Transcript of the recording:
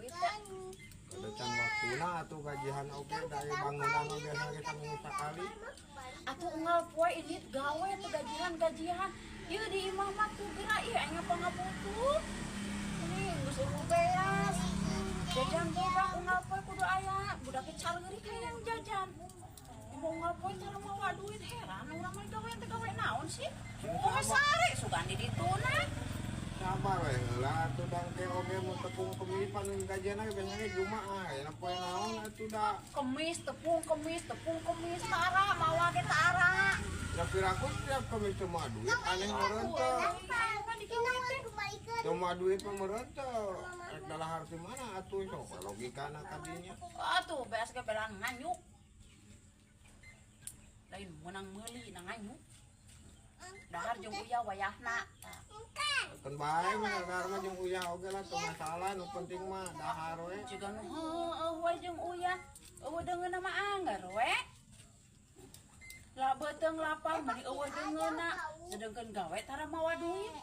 Duit teh. Ada can waktuna atuh gajian oge dari bangunan mah biasa ge saminggu sakali. Atuh unggal poe ini gawe tuh gajian-gajian. Ieu di imah mah tuh geura ieu aing ngabutuh. Ini geus eueuh beas. Jajan budak unggal poe kudu aya. Budaknya careurik hayang jajan. Mau unggal poe tara mawa duit, heran urang mah gawe teh gawe naon sih? Oh, sare sugan di dituna. Sabar we heula atuh, dang ke oge mun tepung kemis pan gajian ge biasana ge Jumaah, aya poe naon atuh da. Kemis tepung kemis tepung kemis tara mawa ge tara. Ya piraku tiap kemis cuma duit aneh meureun teu. Cuma duit mah meureun teu. Rek dalahar ti mana atuh, sok logikana kadinya. Atuh beas ge belan nganyuk. Lain menang meuli na nganyuk. Dahar jeung uyah wayahna. Keun bae mah dahar mah jeung uyah oge lah, teu masalah, nu penting mah dahar we. Jiga nu heueuh we jeung uyah. Eueuh deungeunna mah angger we. Lah beuteung lapar meuni eueuh deungeunna. Sedengkeun gawe tara mawa duit.